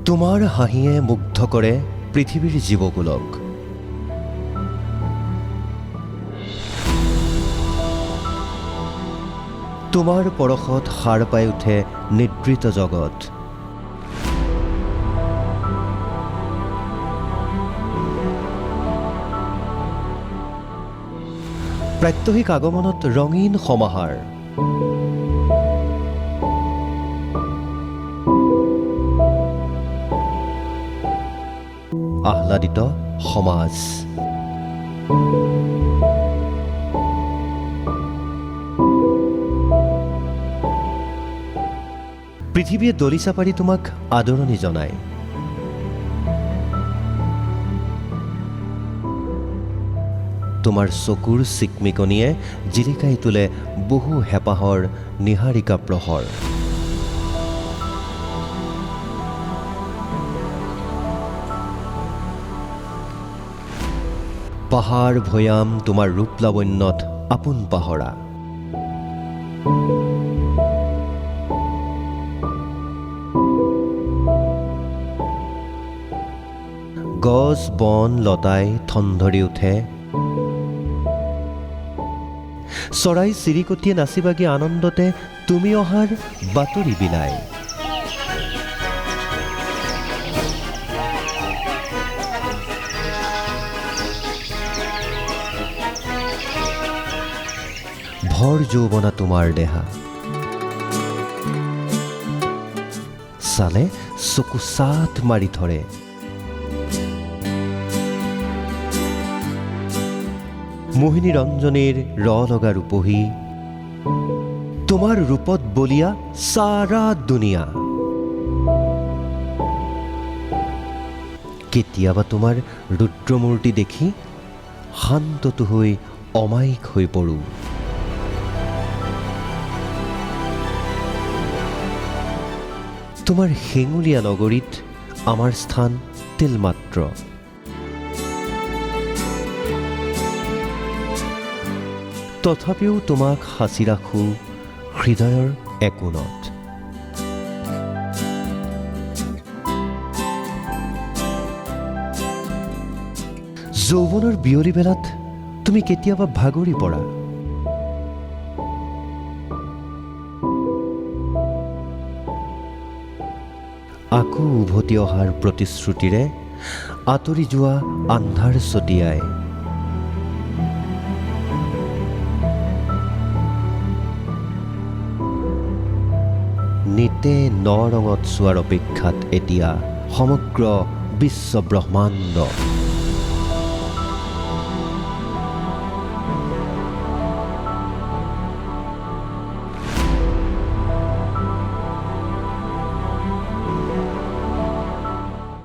তোমাৰ হাঁহিয়ে মুগ্ধ কৰে পৃথিৱীৰ জীৱকুলক। তোমাৰ পৰশত সাৰ পাই উঠে নিদ্ৰিত জগত। প্ৰাত্যহিক আগমনত ৰঙীন সমাহাৰ। আহ্লাদিত সমাজ। পৃথিৱীয়ে দলিচা পাৰি তোমাক আদৰণি জনায়। তোমাৰ চকুৰ চিকমিকনিয়ে জিলিকাই তোলে বহু হেঁপাহৰ নিহাৰিকা প্ৰহৰ। পাহাৰ ভৈয়াম তোমাৰ ৰূপ লাৱণ্যত আপোন পাহৰা। গছ বন লতাই ঠন ধৰি উঠে, চৰাই চিৰিকটিয়ে নাচি বাগি আনন্দতে তুমি অহাৰ বাতৰি বিলায়। ভৰ যৌৱনা তোমাৰ দেহা, চালে চকু চাট মাৰি ধৰে। মোহিনী ৰঞ্জনীৰ ৰ লগা ৰূপহী, তোমাৰ ৰূপত বলিয়া সাৰা দুনিয়া। কেতিয়াবা তোমাৰ ৰুদ্ৰমূৰ্তি দেখি শান্তটো হৈ অমায়িক হৈ পৰোঁ। তোমাৰ হেঙুলীয়া নগৰীত আমাৰ স্থান তিলমাত্ৰ। তথাপিও তোমাক সাঁচি ৰাখোঁ হৃদয়ৰ একোণত। যৌৱনৰ বিয়লি বেলাত তুমি কেতিয়াবা ভাগৰি পৰা। আকৌ উভতি অহাৰ প্ৰতিশ্ৰুতিৰে আঁতৰি যোৱা আন্ধাৰ ছটিয়াই। নিতে ন ৰঙত চোৱাৰ অপেক্ষাত এতিয়া সমগ্ৰ বিশ্ব ব্ৰহ্মাণ্ড।